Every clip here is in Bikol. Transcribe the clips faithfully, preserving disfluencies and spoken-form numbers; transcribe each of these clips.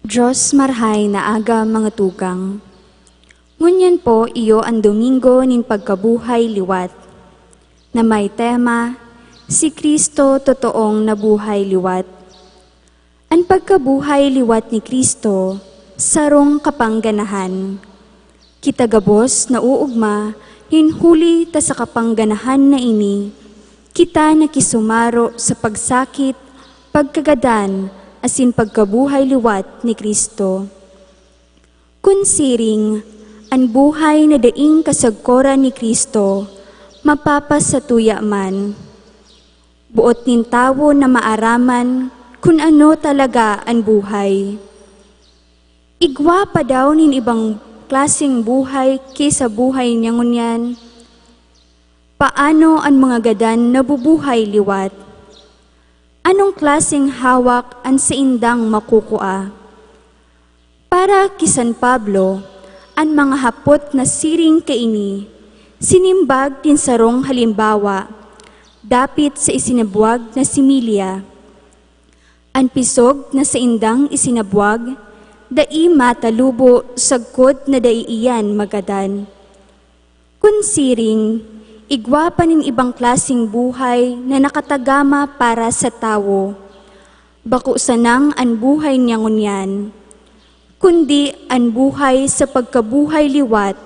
Diyos, marhay na aga, mga tugang. Ngunyan po, iyo an Domingo nin Pagkabuhay Liwat, na may tema, Si Cristo Totoong Nabuhay Liwat. An pagkabuhay liwat ni Cristo, sarong kapangganahan. Kita gabos nauugma nin huli ta sa kapangganahan na ini, kita nakisumaro sa pagsakit, pagkagadan, asin pagkabuhay liwat ni Cristo. Kun siring, an buhay na daing kasagkoran ni Cristo mapapasatuya man. Boot nin tawo na maaraman kun ano talaga an buhay. Igwa pa daw nin ibang klaseng buhay ki sa buhay niya ngunyan? Paano an mga gadan nabubuhay liwat? Anong klaseng hawak an saindang makukua? Para ki San Pablo, an mga hapot na siring kaini sinimbag nin sarong halimbawa dapit sa isinabwag na similya. An pisog na saindang isinabwag dai matalubo sagkod na dai iyan magadan. Kun siring, igwa pa nin ibang klaseng buhay na nakatagama para sa tawo. Bako sanang an buhay niya ngunyan, kundi an buhay sa pagkabuhay liwat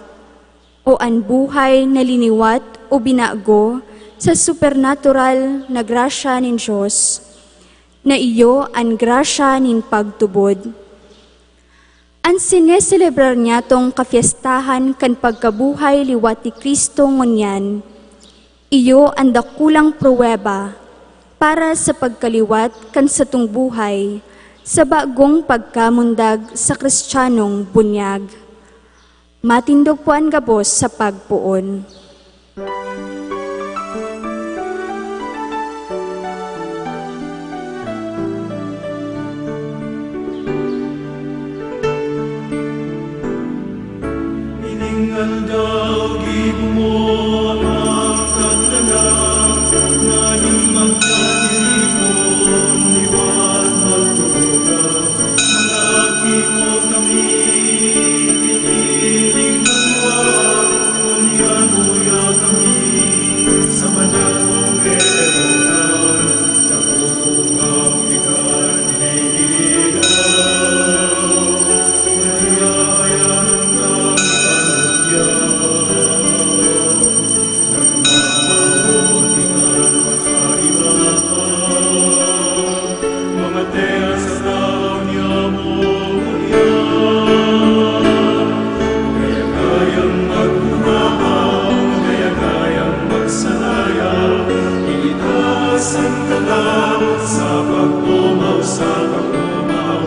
o an buhay na liniwat o binago sa supernatural na grasya nin Dios, na iyo an grasya nin pagtubod. An sineselebrar niyatong kapyestahan kan pagkabuhay liwat ni Cristo ngunyan, iyo an dakulang pruweba para sa pagkaliwat kan satong buhay sa bagong pagkamundag sa Kristiyanong bunyag. Matindog po an gabos sa pagpoon. Ining aldaw, gibo mo ang kaglalang, nganing magkatiripon, liwat magturugang. Mga aki mo kami, piniling banwa, uya-uya kami sa banal mong kaipuhan. Napupungaw ikan hinihiling daw, kaya kaya ang kami panutya. Nagmamawot ikan makaiba pa. Mamatean sa tahaw niya mo ngunyan. Kaya kayang magkurahaw, kaya kayang magsaraya, ilitas ang kalaw sa pagtumaw, sa pagtumaw.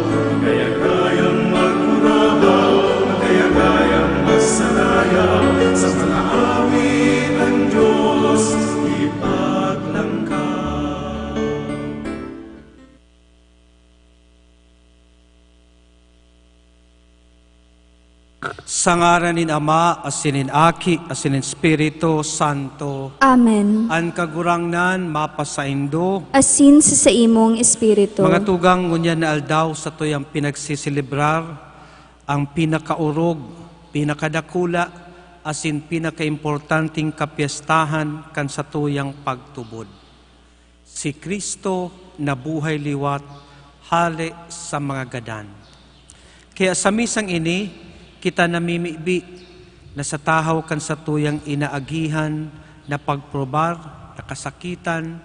Kaya kayang magkurahaw, kaya kayang magsaraya, sa mga awit ang Diyos ipaglangka. Sa ngaran nin Ama, asin nin Aki, asin nin Espiritu Santo. Amen. An Kagurangnan mapasaindo. Asin sa saimong espiritu. Mga tugang, ngunyan na aldaw satuyang pinagseselebrar ang pinakaorog, pinakadakula, asin pinakaimportanteng kapyestahan kan satuyang pagtubod. Si Cristo nabuhay liwat hale sa mga gadan. Kaya sa misang ini, kita namimibi na sa tahaw kan satuyang inaagihan na pagprobar na kasakitan,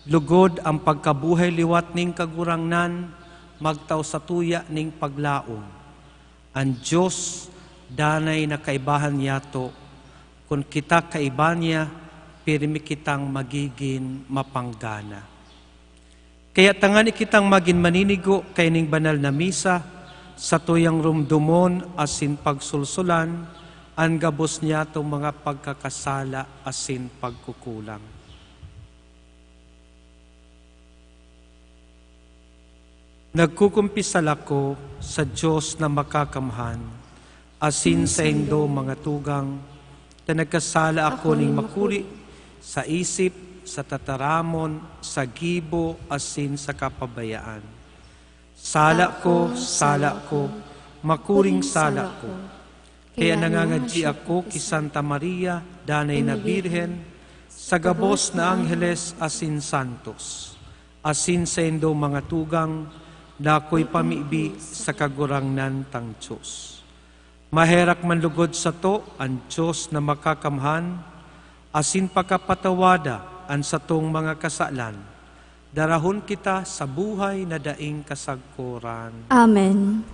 lugod an pagkabuhay liwat nin Kagurangnan magtao satuya nin paglaom. An Dios danay na kaibahan niyato. Kun kita kaiba niya, pirmi kitang magigin mapanggana. Kaya tangani kitang magin maninigo kaining banal na misa, satuyang rumdomon asin pagsulsulan an gabos niyatong mga pagkakasala asin pagkukulang. Nagkukumpisal ako sa Dios na Makakamhan, asin saindo, mga tugang, ta nagkasala ako nin makuri sa isip, sa tataramon, sa gibo, asin sa kapabayaan. Sala ko, sala ko, makuring sala ko. Kaya nangangadyi ako ki Santa Maria, Danay na Birhen, sa gabos na angheles asin santos, asin saindo mga tugang na ako'y pamibi sa Kagurangnan tang Dios. Maherak man lugod sato an Dios na Makakamhan, asin pakapatawada an satong mga kasalan, darahon kita sa buhay na daing kasagkoran. Amen.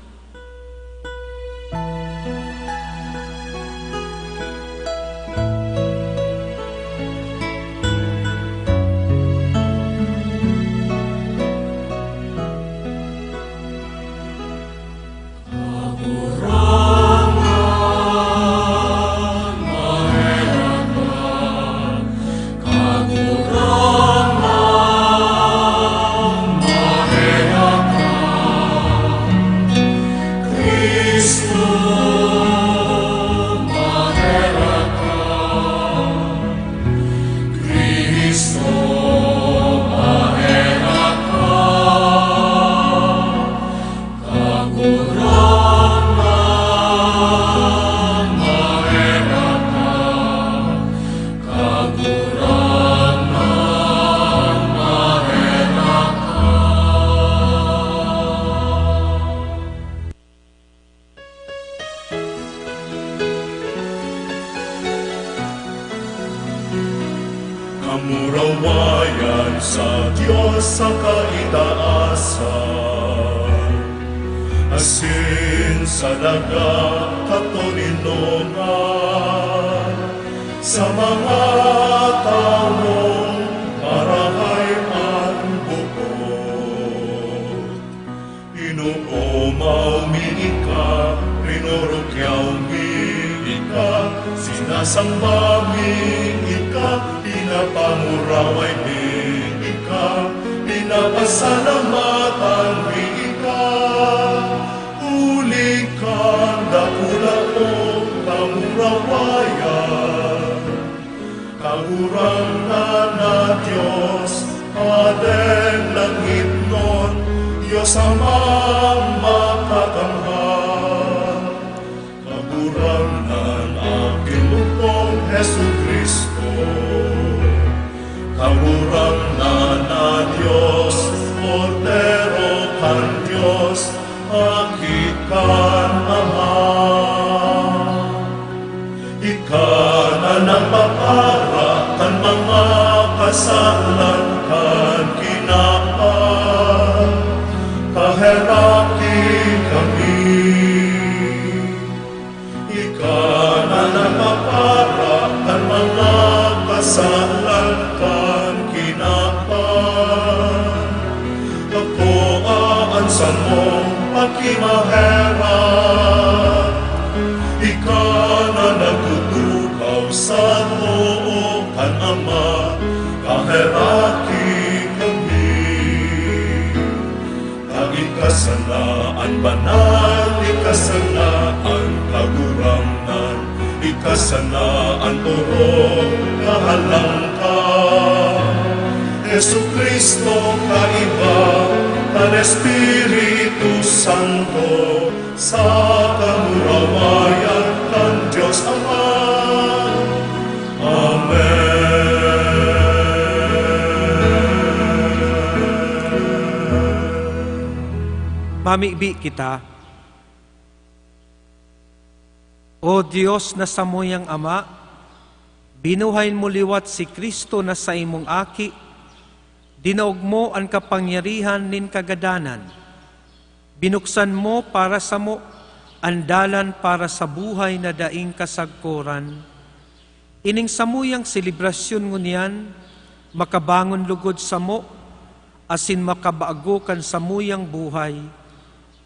Kamurawayan sa Dios sa kaitaasan, asin sa daga katoninongan, sa mga tawong marahay an bukot. Pinoomaw mi ika, rinurukyaw mi ika, sinasamba mi ika, pinapanguraway mi ika, pinapasalamatan mi ika. Huli kan dakula mong kamurawayan. Kagurangnan na Dios, Pader langitnon, Dios Amang makakamhan. Kagurangnan, Aki mong Jesu-Cristo. Kagurangnan na Dios, Kordero kan Dios, Aki kan Ama. Ika na nagpapara kan mga kasalan kan kinaban, kaheraki kami. Ika na nagpapara kan mga kasalan kan kinaban. Akoa an samong pakimaherak. Ika na nagtutukaw sa too kan Ama, kaheraki kami. Kan ika sana an banal, ika sana an Kagurangnan, ika sana an orog na halangkaw. Jesu-Cristo, kaiba kan Espiritu Santo, sa kamurawayan kan Dios Ama. Amen. Mamibi kita. O Dios na samuyang Ama, binuhay mo liwat si Cristo na saimong Aki, dinaog mo an kapangyarihan nin kagadanan. Binuksan mo para samo an dalan para sa buhay na daing kasagkoran. Ining samuyang selebrasyon ngunyan makabangon lugod samo asin makabago kan samuyang buhay,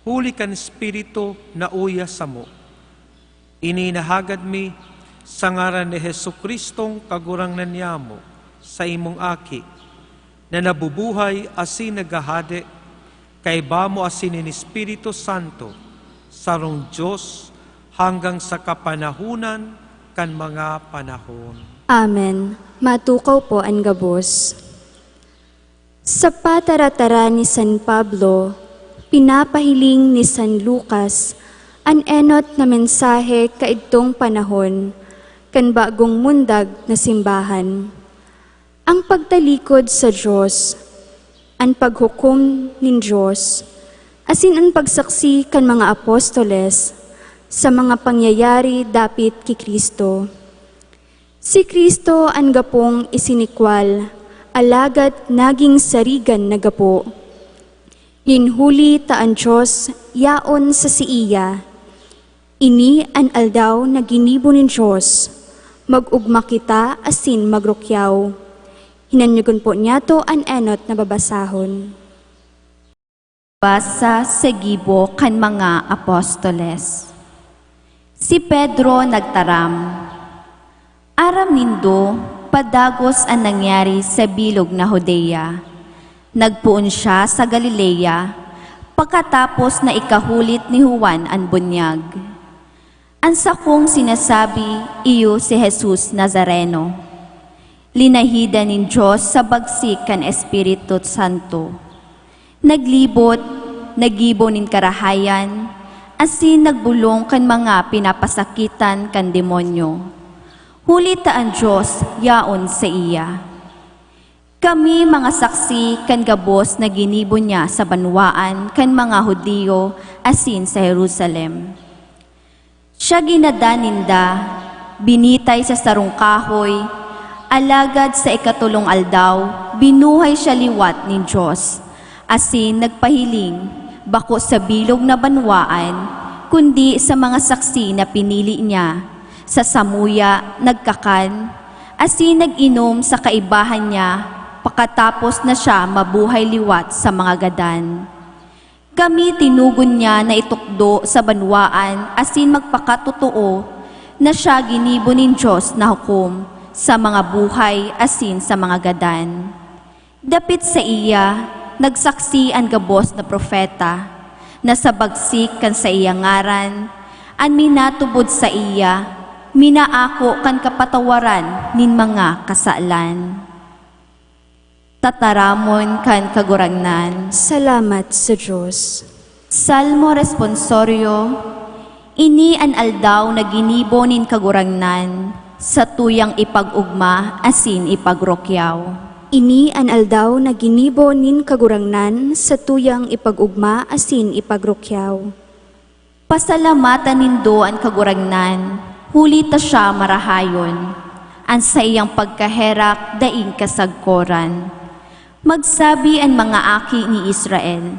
huli kan Espiritu na uya samo. Ini inahagad mi sa ngaran ni Jesu-Cristong Kagurangnan niyamo, saimong Aki, na nabubuhay asin naghahade, kaiba mo asin nin Espiritu Santo, sarong Dios, hanggang sa kapanahonan kan mga panahon. Amen. Matukaw po an gabos. Sa pataratara ni San Pablo, Pinapahiling ni San Lucas an enot na mensahe kaidtong panahon kan bagong mundag na simbahan. Ang pagtalikod sa Dios, an paghukom nin Dios, asin an pagsaksi kan mga apostoles sa mga pangyayari dapit ki Cristo. Si Cristo an gapong isinikwal, alagad naging sarigan na gapo. Nin huli ta an Dios yaon sa saiya. Ini an aldaw na ginibo nin Dios. Mag-ugma kita asin magrukyaw. Hinanyagon po niyato an enot na babasahon. Basa sa gibo kan mga apostoles. Si Pedro nagtaram, "Aram nindo, padagos an nangyari sa bilog na Judea. Nagpoon siya sa Galilea, pakatapos na ikahulit ni Juan an bunyag. An sakong sinasabi, iyo si Jesus Nazareno. Linahidan nin Dios sa bagsik kan Espiritu Santo. Naglibot, naggibo nin karahayan, asin nagbolong kan mga pinapasakitan kan demonyo. Huli ta an Dios yaon saiya. Kami mga saksi kan gabos na ginibo niya sa banwaan kan mga Judio asin sa Jerusalem. Siya ginadan ninda, binitay sa sarong kahoy, alagad sa ikatolong aldaw, binuhay siya liwat nin Dios, asin nagpahiling, bako sa bilog na banwaan, kundi sa mga saksi na pinili niya. Sa samuya, nagkakan, asin nag-inom sa kaibahan niya, pakatapos na siya mabuhay liwat sa mga gadan. Kami tinugon niya na itukdo sa banwaan asin magpakatotoo na siya ginibo nin Dios na hukom sa mga buhay asin sa mga gadan. Dapit saiya, nagsaksi an gabos na propeta, na sa bagsik kan saiyang ngaran, an minatubod saiya, minaako kan kapatawaran nin mga kasalan." Tataramon kan Kagurangnan. Salamat sa Dios. Salmo Responsorio. Ini an aldaw na ginibo nin Kagurangnan, satuyang ipag-ogma asin ipagrukyaw. Ini an aldaw na ginibo nin Kagurangnan, satuyang ipag-ogma asin ipagrukyaw. Pasalamatan nindo an Kagurangnan, huli ta siya marahayon. An saiyang pagkaherak daing kasagkoran. Magsabi an mga aki ni Israel,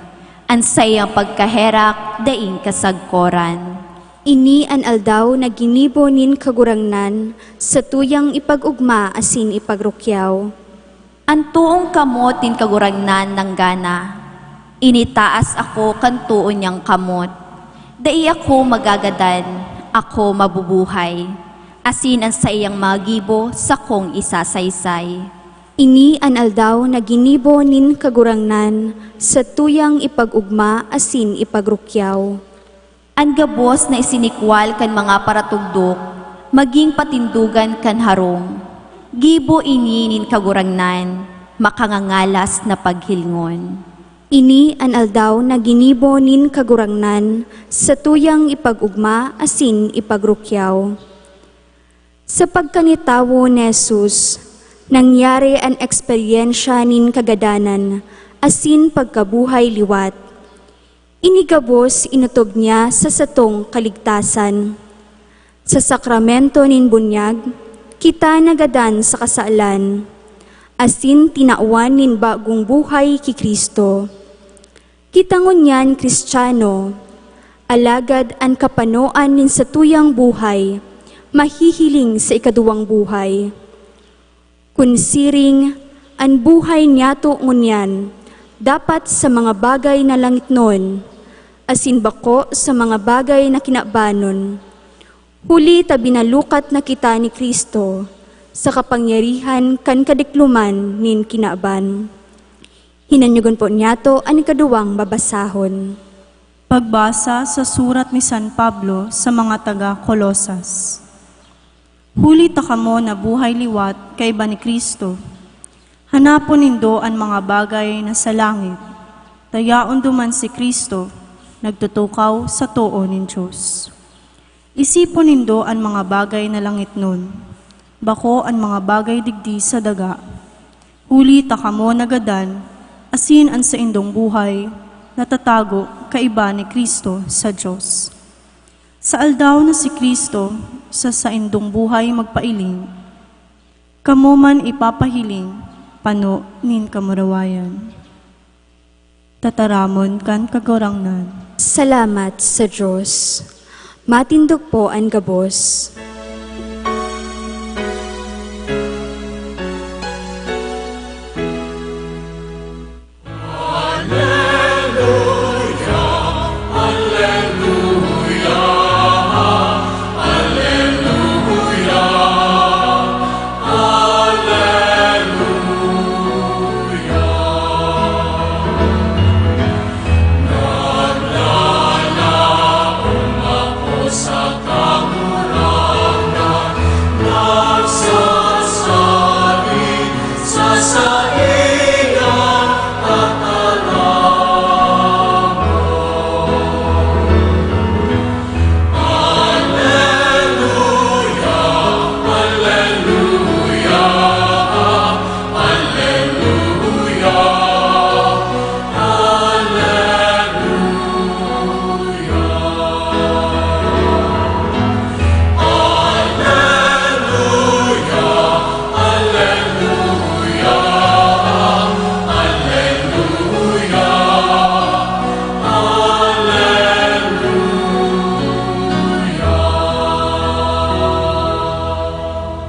"An saiyang pagkaherak daing kasagkoran." Ini an aldaw na ginibo nin Kagurangnan, satuyang ipag-ogma asin ipagrukyaw. An toong kamot nin Kagurangnan nanggana. Initaas ako kan too niyang kamot. Dai ako magagadan, ako mabubuhay. Asin an saiyang mga gibo sakong isasaysay. Ini an aldaw na ginibo nin Kagurangnan, satuyang ipag-ogma asin ipagrukyaw. An gabos na isinikwal kan mga paratugdok, magin patindogan kan harong. Gibo ini nin Kagurangnan, makangangalas na paghilingon. Ini an aldaw na ginibo nin Kagurangnan, satuyang ipag-ogma asin ipagrukyaw. Sa pagkanitawo ni Jesus, nangyari an eksperyensya nin kagadanan asin pagkabuhay liwat. Ini gabos inotob niya sa satong kaligtasan. Sa sakramento nin bunyag, kita nagadan sa kasalan, asin tinawan nin bagong buhay ki Cristo. Kita ngunyan Cristiano, alagad an kapanoan nin satuyang buhay mahihiling sa ikaduwang buhay. Kun siring, an buhay niyato ngunyan dapat sa mga bagay na langitnon, asin bako sa mga bagay na kinabanon. Huli ta binalukat na kita ni Cristo sa kapangyarihan kan kadikloman nin kinaban. Hinanyagon po niyato an ikaduwang babasahon. Pagbasa sa surat ni San Pablo sa mga taga Colosas. Huli ta kamo nabuhay liwat kaiba ni Cristo. Hanapon nindo an mga bagay na sa langit, Ta yaon duman si Cristo, nagtutukaw sa too nin Dios. Isipon nindo an mga bagay na langitnon, bako an mga bagay digdi sa daga. Huli ta kamo nagadan, asin an saindong buhay natatago kaiba ni Cristo sa Dios. Sa aldaw na si Cristo sa saindong buhay magpailing, kamo man ipapahiling pano nin kamurawayan. Tataramon kan Kagurangnan. Salamat sa Diyos. Matindog po an gabos.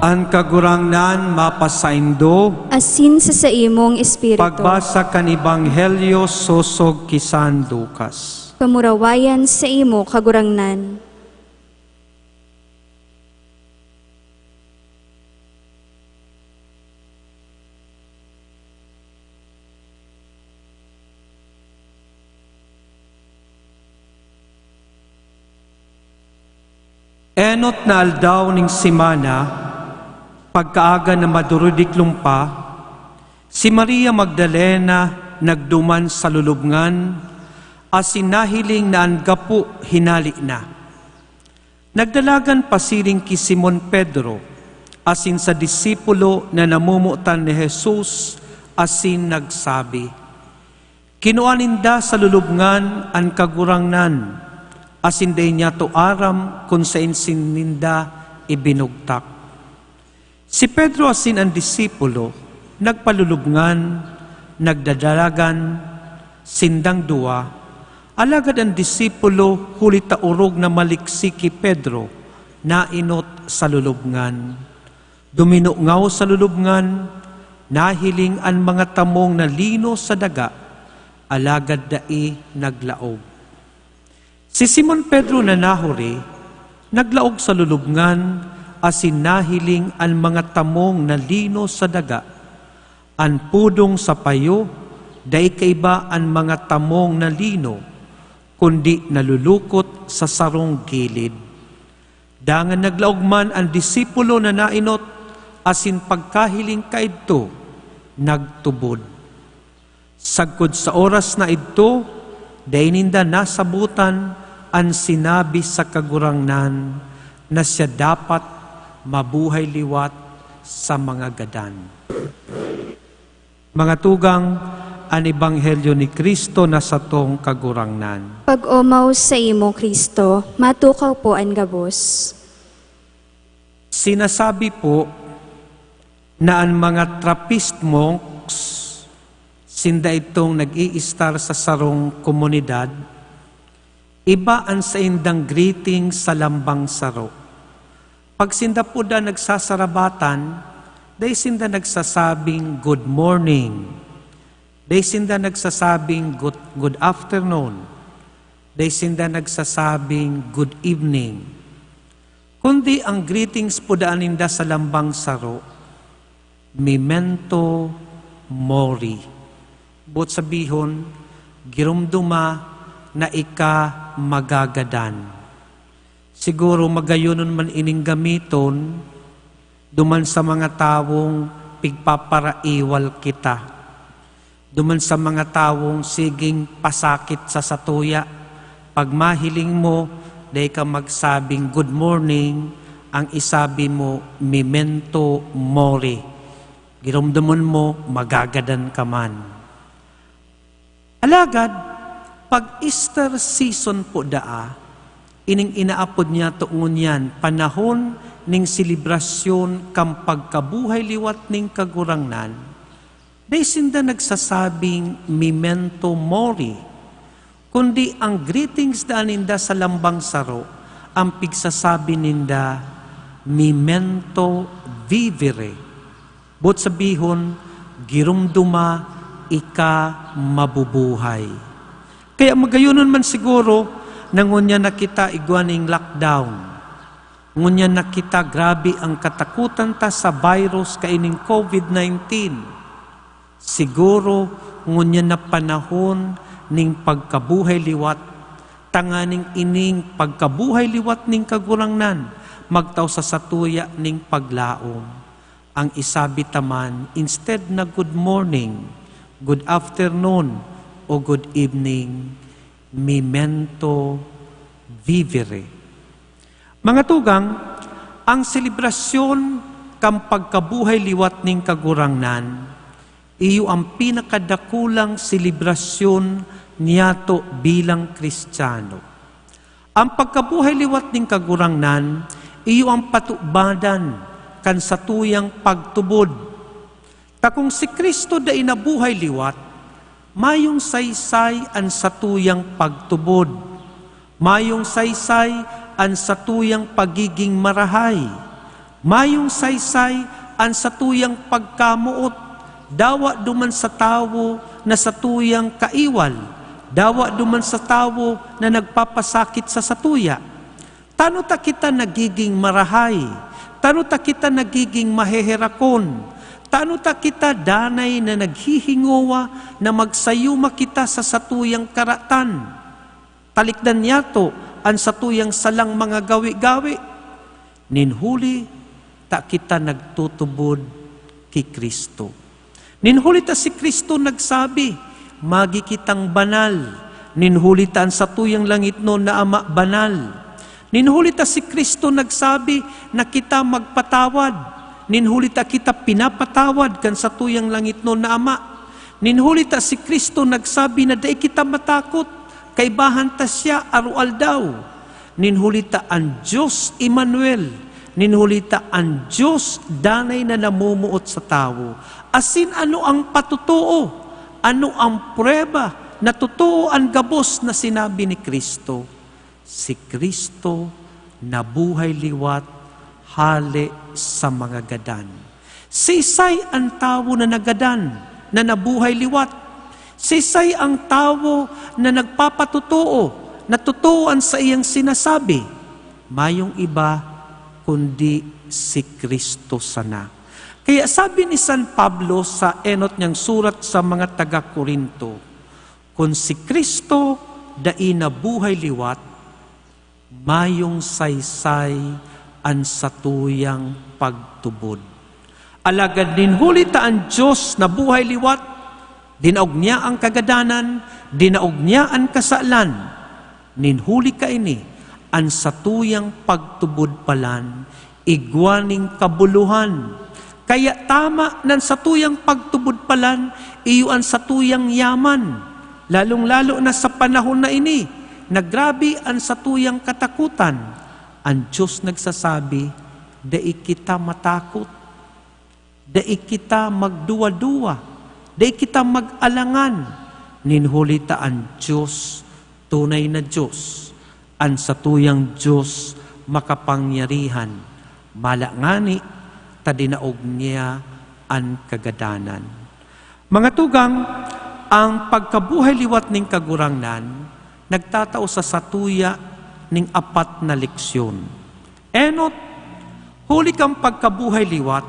An Kagurangnan mapasaindo. Asin sa saimong espiritu. Pagbasa kan Ebanghelyo sosog ki San Lucas. Kamurawayan saimo, Kagurangnan. Enot na aldaw nin semana, pagkaaga na maduridiklom pa, si Maria Magdalena nagduman sa lulubngan asin nahiling na an gapo hinale na. Nagdalagan pasiring ki Simon Pedro asin sa disipulo na namomotan ni Jesus asin nagsabi, "Kinua ninda sa lulubngan an Kagurangnan, asin dai niyato aram kun saen sinda ibinugtak." Si Pedro asin an disipulo nagpalulubngan, nagdadalagan sindang duwa, alagad an disipulo, huli ta orog na maliksi ki Pedro, naenot sa lulubngan. Duminungaw sa lulubngan, nahiling an mga tamong na lino sa daga, alagad dai naglaog. Si Simon Pedro na nahuri, naglaog sa lulubngan asin nahiling an mga tamong na lino sa daga. An pudong sa payo, dai kaiba an mga tamong na lino, kundi nalulukot sa sarong gilid. Dangan naglaog man an disipulo na naenot, asin pagkahiling kaidto, nagtubod. Sagkod sa oras na idto, dai ninda nasabotan an sinabi sa Kagurangnan na siya dapat mabuhay liwat sa mga gadan. Mga tugang, an ebanghelyo ni Cristo na satong Kagurangnan. Pag-omaw saimo, Cristo, matukaw po an gabos. Sinasabi po na an mga Trappist monks, sinda itong nag-iistar sa sarong komunidad, iba an saindang greeting sa lambang saro. Pag sinda po da nagsasarabatan, dai sinda nagsasabing, "Good morning." Dai sinda nagsasabing, "Good, good afternoon." Dai sinda nagsasabing, "Good evening." Kundi ang greetings po daan ninda sa lambang saro, "Memento mori." Boot sabihon, giromdoma na ika magagadan. Siguro magayonon man ining gamiton duman sa mga tawong pigpaparaiwal kita. Duman sa mga tawong siging pasakit sa satuya, pag mahiling mo, dai ka magsabing, "Good morning," ang isabi mo, "Memento mori." Giromdomon mo, magagadan ka man. Alagad, pag Easter season po daa, ining inaapod niyato ngunyan, panahon ning selebrasyon kan pagkabuhay liwat ning Kagurangnan, dai sinda nagsasabing, "Memento mori," kundi ang greetings daa ninda sa lambang saro, ang pigsasabi ninda, "Memento vivere." Boot sabihon, giromdoma, ika mabubuhay. Kaya magayonon man siguro na ngunyan na kita igwa ning lockdown. Ngunyan na kita grabe ang katakutan ta sa virus kaining covid nineteen. Siguro ngunyan na panahon ning pagkabuhay liwat, tanganing ining pagkabuhay liwat ning Kagurangnan magtao sa satuya ning paglaom. Ang isabi ta man, instead na good morning, good afternoon, o good evening, memento vivere. Mga tugang, ang selebrasyon kan pagkabuhay liwat ning Kagurangnan, iyo ang pinakadakulang selebrasyon niyato bilang Kristiyano. Ang pagkabuhay liwat nin Kagurangnan, iyo ang patubadan kan satuyang pagtubod. Ta kun si Cristo dai nabuhay liwat, mayong saysay an satuyang pagtubod. Mayong saysay an satuyang pagiging marahay. Mayong saysay an satuyang pagkamoot, dawa duman sa tawo na satuyang kaiwal, dawa duman sa tawo na nagpapasakit sa satuya. Tano ta kita nagiging marahay? Tano ta kita nagiging maheherakon? Tano ta kita danay na naghihingowa na magsayuma kita sa satuyang karatan? Talikdan niyato an satuyang salang mga gawe-gawe. Nin huli ta kita nagtutubod ki Cristo. Nin huli ta si Cristo nagsabi, "Magi kitang banal." Nin huli ta an satuyang langitnon na Ama banal. Nin huli ta si Cristo nagsabi na kita magpatawad. Nin huli ta kita pinapatawad kan satuyang langitnon na Ama. Nin huli ta si Cristo nagsabi na dai kita matakot, kaibahan ta siya aroaldaw. Nin huli ta an Dios Emmanuel, nin huli ta an Dios danay na namomoot sa tawo. Asin ano ang patotoo? Ano ang prueba na totoo an gabos na sinabi ni Cristo? Si Cristo nabuhay liwat hale sa mga gadan. Siisay an tawo na nagadan na nabuhay liwat? Siisay ang tawo na nagpapatotoo na totoo an saiyang sinasabi? Mayong iba kundi si Cristo sana. Kaya sabi ni San Pablo sa enot niyang surat sa mga taga Corinto, "Kun si Cristo dai nabuhay liwat, mayong saysay an satuyang pagtubod." Alagad nin huli ta an Dios nabuhay liwat, dinaog niya an kagadanan, dinaog niya an kasalan. Nin huli kaini, an satuyang pagtubod palan, igwa nin kabulohan. Kaya tama na an satuyang pagtubod palan, iyo an satuyang yaman. Lalong-lalo na sa panahon na ini, na grabe an satuyang katakotan. An Dios nagsasabi, "Dai kita matakot. Dai kita magduwa-duwa. Dai kita mag-alangan. Nin huli ta an Dios, tunay na Dios, an satuyang Dios makapangyarihan. Mala ngani ta dinaog niya an kagadanan." Mga tugang, ang pagkabuhay liwat nin Kagurangnan nagtatao sa satuya nin apat na leksyon. Enot, huli kan pagkabuhay liwat,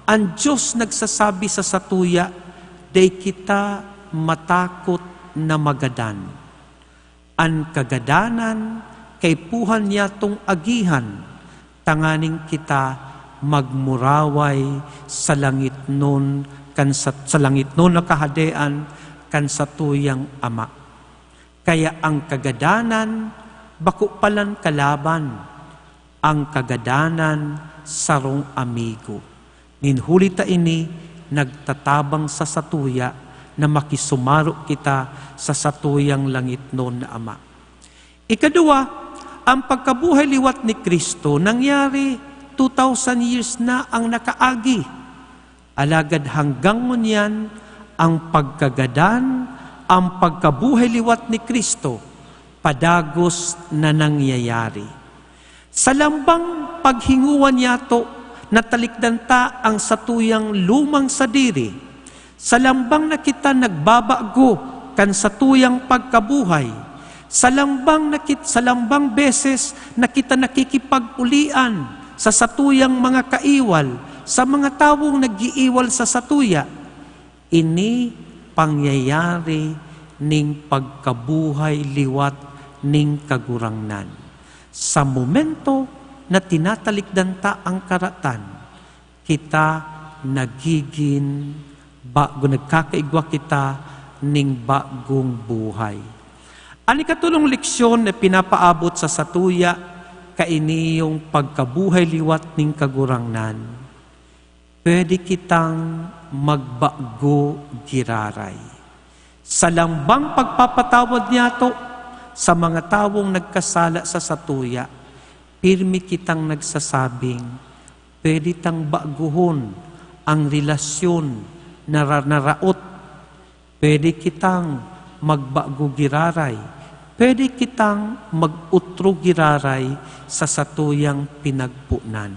an Dios nagsasabi sa satuya, "Dai kita matakot na magadan." An kagadanan kaipuhan niyatong agihan, tanganing kita magmuraway sa langitnon kan sa, sa langitnon na kahadean, kan satuyang Ama. Kaya ang kagadanan bako palan kalaban, ang kagadanan sarong amigo. Nin huli ta ini nagtatabang sa satuya na makisumaro kita sa satuyang langitnon na Ama. Ikaduwa, ang pagkabuhay liwat ni Cristo nangyari two thousand years na ang nakaagi. Alagad hanggang ngunyan, ang pagkagadan, ang pagkabuhay liwat ni Cristo, padagos na nangyayari. Sa lambang paghingowa niyato, natalikdan ta ang satuyang lumang sadiri. Sa lambang na kita nagbabago kan satuyang pagkabuhay. Sa lambang na kit-, sa lambang beses na kita nakikipag-ulian sa satuyang mga kaiwal, sa mga tawong nag-iiwal sa satuya. Ini pangyayari ning pagkabuhay liwat ning Kagurangnan. Sa momento na tinatalikdan ta ang karatan, kita nagigin bago, nagkakaigwa kita ning bagong buhay. An ikatolong leksyon na pinapaabot sa satuya, kaini yung pagkabuhay liwat ning Kagurangnan. Pwede kitang magbago giraray. Sa lambang pagpapatawad niyato sa mga tawong nagkasala sa satuya, pirmi kitang nagsasabing, pwede tang baguhon ang relasyon na ra-, naraot. Pwede kitang magbago giraray. Pwede kitang mag-utro giraray sa satuyang pinagponan.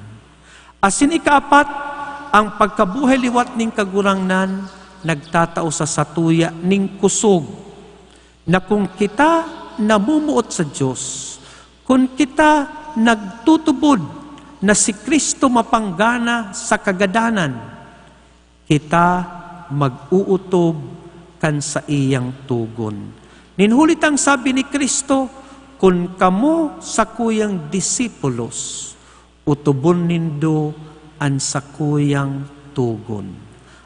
Asin ikaapat, ang pagkabuhay liwat nin Kagurangnan nagtatao sa satuya nin kusog, na kun kita namumuot sa Dios, kun kita nagtutubod na si Cristo mapanggana sa kagadanan, kita mag-uutob kan saiyang togon. Nin huli ta an sabi ni Cristo, "Kun kamo sakuyang disipulos, utubon nindo an sakuyang togon."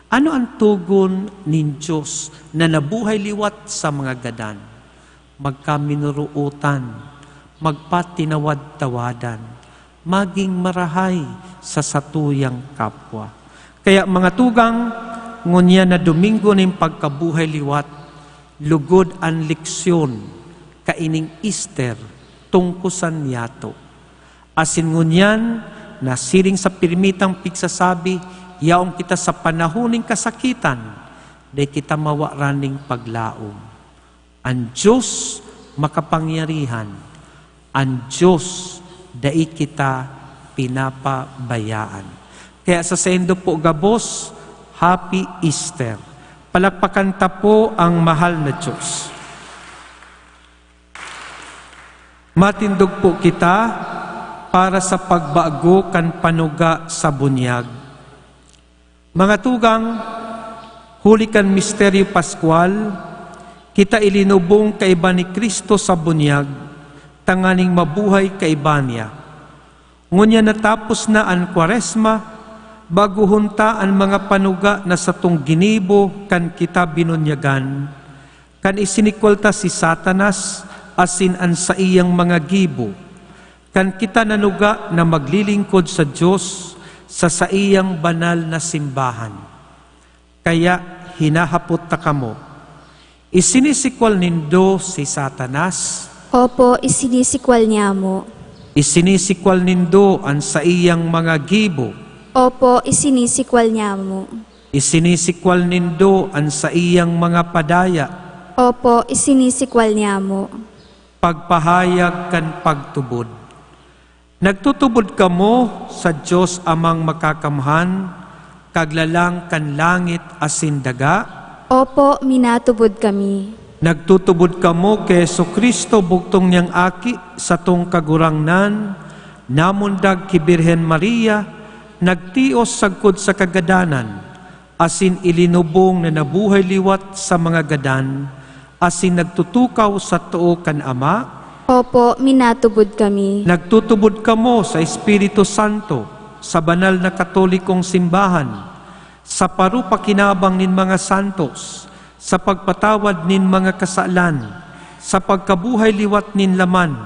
Ano an togon nin Dios na nabuhay liwat sa mga gadan? Magkaminorootan, magpatinawad-tawadan, magin marahay sa satuyang kapwa. Kaya, mga tugang, ngunyan na Domingo nin pagkabuhay liwat, lugod an leksyon kaining Easter tungkosan niyato. Asin ngunyan, nasiring sa pirmitang pigsasabi, yaon kita sa panahon nin kasakitan, dai kita mawaran nin paglaom. An Dios makapangyarihan, an Dios dai kita pinapabayaan. Kaya sa saindo po gabos, Happy Easter. Palakpakan ta po ang mahal na Dios. Matindog po kita para sa pagbago kan panuga sa bunyag. Mga tugang, huli kan misteryo paskwal, kita ilinubong kaiba ni Cristo sa bunyag, tanganing mabuhay kaiba niya. Ngunyan na tapos na an Kwaresma, baguhon ta an mga panuga na satong ginibo kan kita binunyagan, kan isinikwal ta si Satanas asin an saiyang mga gibo, kan kita nanuga na maglilingkod sa Dios sa saiyang banal na simbahan. Kaya hinahapot ta kamo, isinisikwal nindo si Satanas? Opo, isinisikwal niamo. Isinisikwal nindo an saiyang mga gibo? Opo, isinisikwal niamo. Isinisikwal nindo an saiyang mga padaya? Opo, isinisikwal niamo. Pagpahayag kan pagtubod. Nagtutubod kamo sa Dios Amang Makakamhan, Kaglalang kan langit asin daga? Opo, minatubod kami. Nagtutubod kamo ki Jesu-Cristo, bugtong niyang Aki, satong Kagurangnan, namundag ki Birhen Maria, nagtios sagkod sa kagadanan, asin ilinubong na nabuhay liwat sa mga gadan, asin nagtutukaw sa too kan Ama? Opo, minatubod kami. Nagtutubod kamo sa Espiritu Santo, sa banal na Katolikong simbahan, sa parupakinabang nin mga santos, sa pagpatawad nin mga kasalan, sa pagkabuhay liwat nin laman,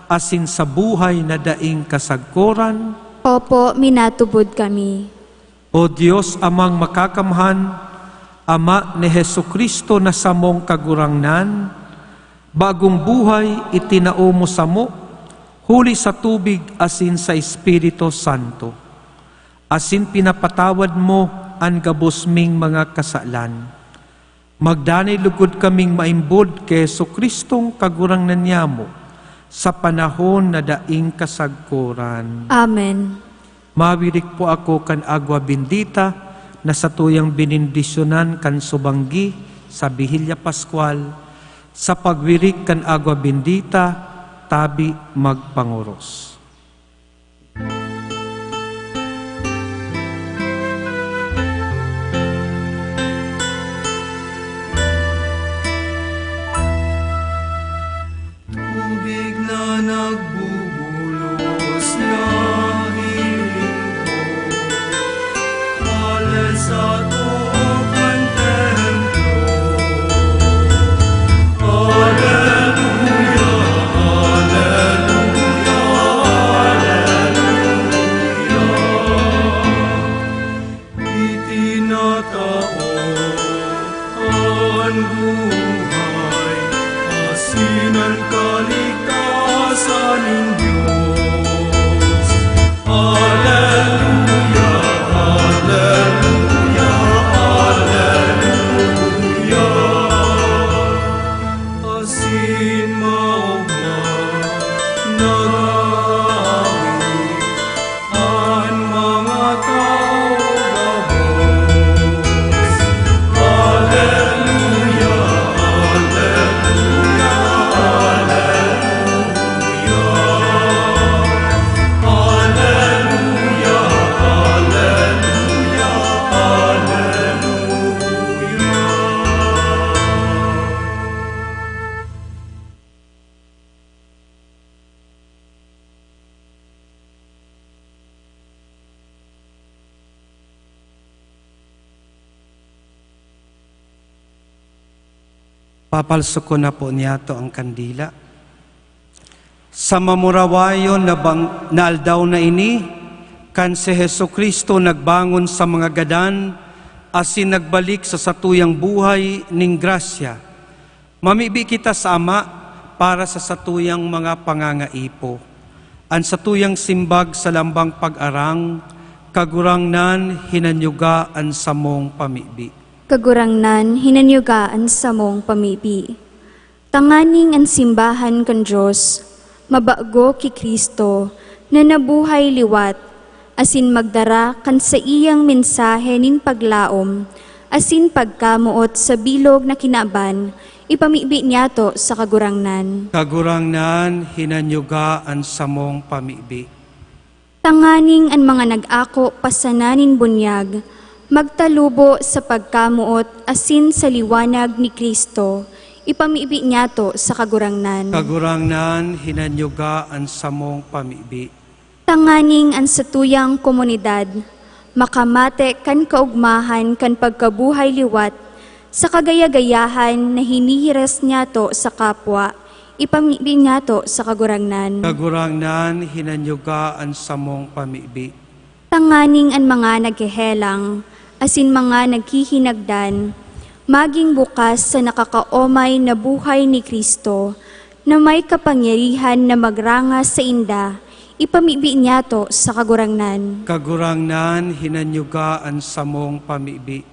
asin sa buhay na daing kasagkoran. Opo, minatubod kami. O Dios Amang Makakamhan, Ama ni Jesu-Cristo na samong Kagurangnan, bagong buhay itinao mo samo, huli sa tubig asin sa Espiritu Santo, asin pinapatawad mo an gabos ming mga kasalan. Magdanay lugod kaming maimbod ki Jesu-Cristong Kagurangnan niyamo, sa panahon na daing kasagkoran. Amen. Mawirik po ako kan agwa bendita na satuyang benendisyonan kan subanggi sa Bihilya Pascual. Sa pagwirik kan agwa bendita, tabi magpangoros. Tubig na nagbubulos na hiling ko, alin sa tuok kan templo. Aleluya, aleluya, aleluya. Itinatao an buhay asin an kaligtasan nin Dios. Aleluya, aleluya, aleluya. Asin maogma na an mga tawo gabos. Aleluya, aleluya, aleluya. Aleluya, aleluya, aleluya. Papalsukon na po niyato ang kandila. Sa mamurawayon na bang-, na aldaw na ini, kan si Jesu-Cristo nagbangon sa mga gadan asin nagbalik sa satuyang buhay nin grasya, mamibi kita sa Ama para sa satuyang mga pangangaipo. An satuyang simbag sa lambang pag-arang, Kagurangnan, hinanyuga an samong pamibi. Kagurangnan, hinanyuga an samong pamibi. Tanganing an simbahan kan Dios mabago ki Cristo na nabuhay liwat, asin magdara kan saiyang mensahe nin paglaom asin pagkamoot sa bilog na kinaban, ipamibi niyato sa Kagurangnan. Kagurangnan, hinanyuga an samong pamibi. Tanganing an mga nag-ako pa sana nin bunyag magtalubo sa pagkamoot asin sa liwanag ni Cristo, ipamibi niyato sa Kagurangnan. Kagurangnan, hinanyuga an samong pamibi. Tanganing an satuyang komunidad makamate kan kaogmahan kan pagkabuhay liwat sa kagaya-gayahan na hinihiras niyato sa kapwa, ipamibi niyato sa Kagurangnan. Kagurangnan, hinanyuga an samong pamibi. Tanganing an mga naghehelang asin mga naghihinagdan magin bukas sa nakakaomay na buhay ni Cristo, na may kapangyarihan na magranga sainda, ipamibi niyato sa Kagurangnan. Kagurangnan, hinanyuga an samong pamibi.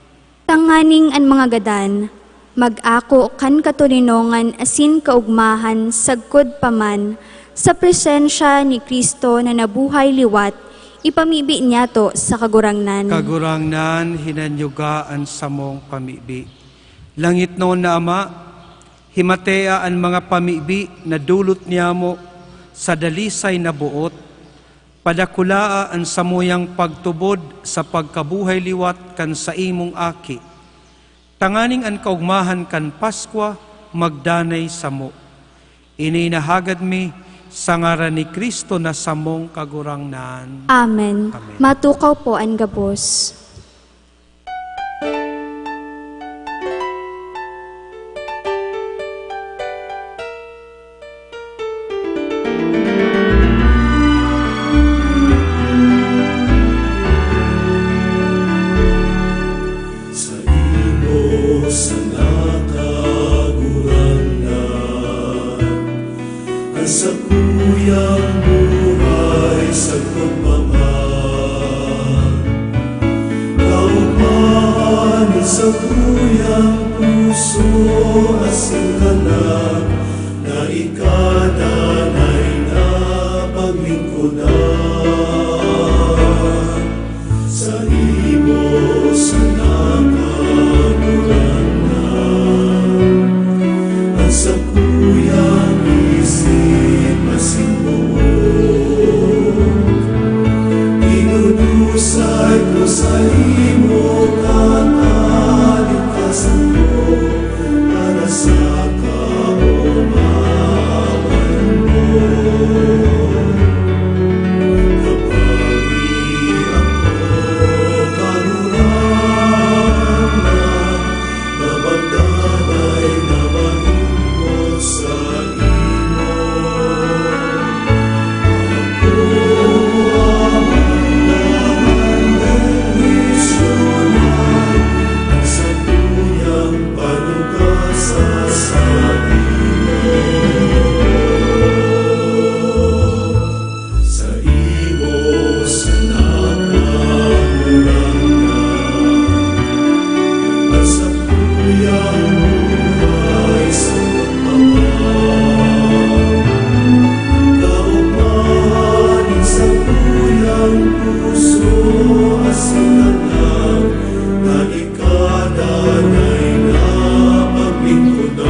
Tanganing an mga gadan mag-ako kan katoninongan asin kaogmahan sagkod pa man sa presensya ni Cristo na nabuhay liwat, ipamibi niyato sa Kagurangnan. Kagurangnan, hinanyuga an samong pamibi. Langitnon na Ama, himatea an mga pamibi na dulot niyamo sa dalisay na boot. Padakulaa an samuyang pagtubod sa pagkabuhay liwat kan saimong Aki, tanganing an kaogmahan kan Paskwa magdanay samo. Ini inahagad mi sa ngaran ni Cristo na samong Kagurangnan. Amen. Amen. Matukaw po an gabos. Sakuyang puso asin kalag na ika danay na paglingkodan. Saimo sana, Kagurangnan, an sakuyang isip asin boot. Idudusay ko saimo kan kaligtasan ko, para sa kaomawan mo. Napaagi ako, Kagurangnan, na magdanay na malingkod saimo. Saimo sana, Kagurangnan, an sakuyang buhay sa pagmamahal. Kaomahan nin sakuyang puso asin kalag na ika danay na paglingkodan.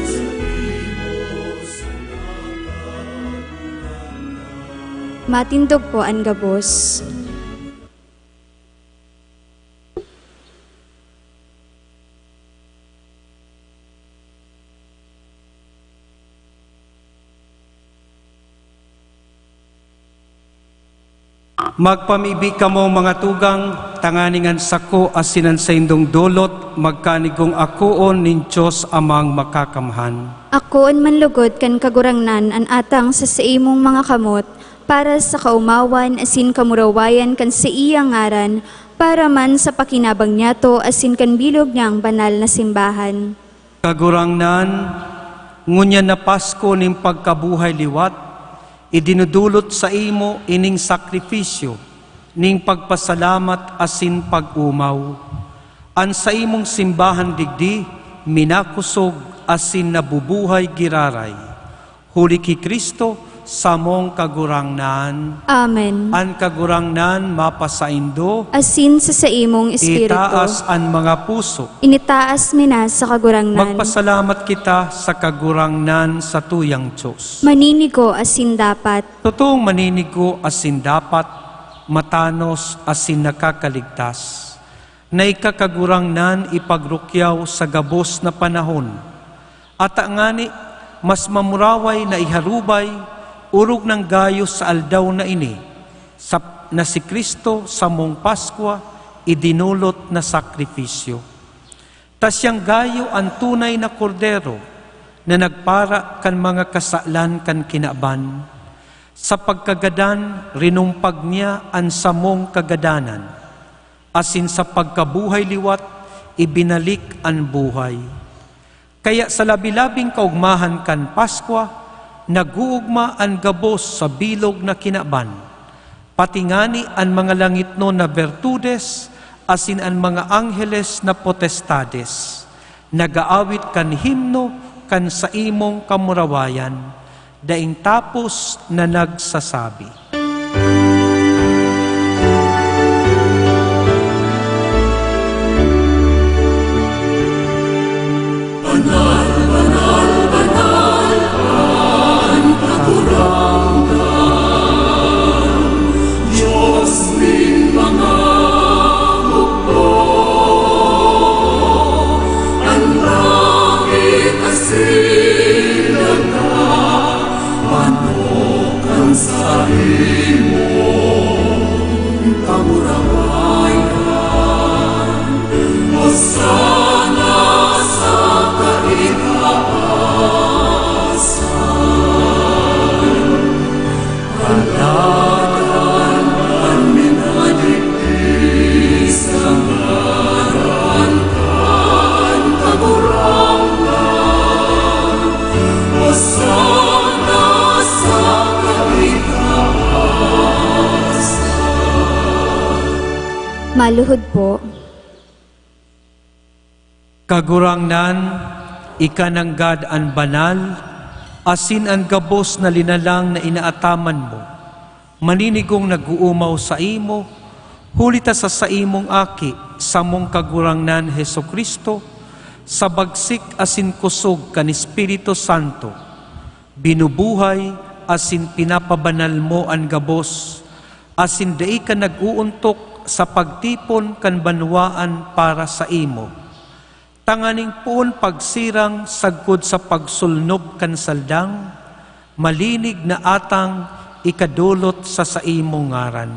Saimo sana, Kagurangnan. Matindog po an gabos. Magpamibi kamo, mga tugang, tanganing an sako asin an saindong dolot magkanigong akoon nin Dios Amang Makakamhan. Akoon man logod kan Kagurangnan an atang sa saimong mga kamot, para sa kaomawan asin kamurawayan kan saiyang ngaran, para man sa pakinabang niyato asin kan bilog niyang banal na simbahan. Kagurangnan, ngunyan na Pasko nin pagkabuhay liwat, idinudulot saimo ining sakrifisyo nin pagpasalamat asin pag-omaw. An saimong simbahan digdi minakosog asin nabubuhay giraray. Huli ki Cristo, samong Kagurangnan. Amen. An Kagurangnan mapasaindo. Asin sa saimong espiritu. Itaas an mga puso. Initaas mi na sa Kagurangnan. Magpasalamat kita sa Kagurangnan, satuyang Dios. Maninigo asin dapat. Totoong maninigo asin dapat, matanos asin nakakaligtas, na ika, Kagurangnan, ipagrukyaw sa gabos na panahon. Ata ngani, mas mamuraway na iharubay, orog nang gayo sa aldaw na ini, sa, na si Cristo samong Paskwa, idinolot na sakripisyo. Ta siyang gayo an tunay na Kordero na nagpara kan mga kasalan kan kinaban. Sa pagkagadan, rinumpag niya an samong kagadanan, asin sa pagkabuhay liwat, ibinalik an buhay. Kaya sa labi-labing kaogmahan kan Paskwa, nag-oogma an gabos sa bilog na kinaban, pati ngani an mga langitnon na bertudes asin an mga angheles na potestades, nag-aawit kan himno kan saimong kamurawayan, daing tapos na nagsasabi. Banal, banal, banal an Kagurangnan, Dios nin mga hukbo. An langit asin daga, manok kan sabi Maluhod po. Kagurangnan, ika nanggad an banal, asin an gabos na linalang na inaataman mo. Maninigong nag-oomaw saimo, huli ta sa saimong Aki, samong Kagurangnan Jesu-Cristo, sa bagsik asin kusog kan Espiritu Santo, binubuhay asin pinapabanal mo an gabos, asin dai ka nag-oontok sa pagtipon kan banwaan para saimo, tanganing poon pagsirang sagkod sa pagsulnob kan saldang, malinig na atang ikadolot sa saimong ngaran.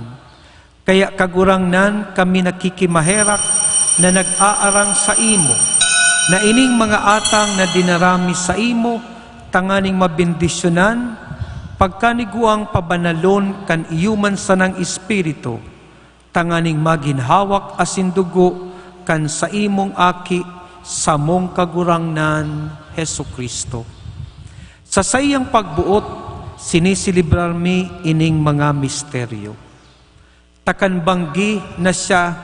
Kaya, Kagurangnan, kami nakikimaherak na nag-aarang saimo, na ining mga atang na dinara mi saimo tanganing mabendisyonan, pagkaniguang pabanalon kan iyo man sanang Espiritu, tanganing magin hawak asin dugo kan saimong Aki, samong Kagurangnan, Jesu-Cristo. Sa saiyang pagboot, siniselebrar mi ining mga misteryo. Ta kan banggi na siya,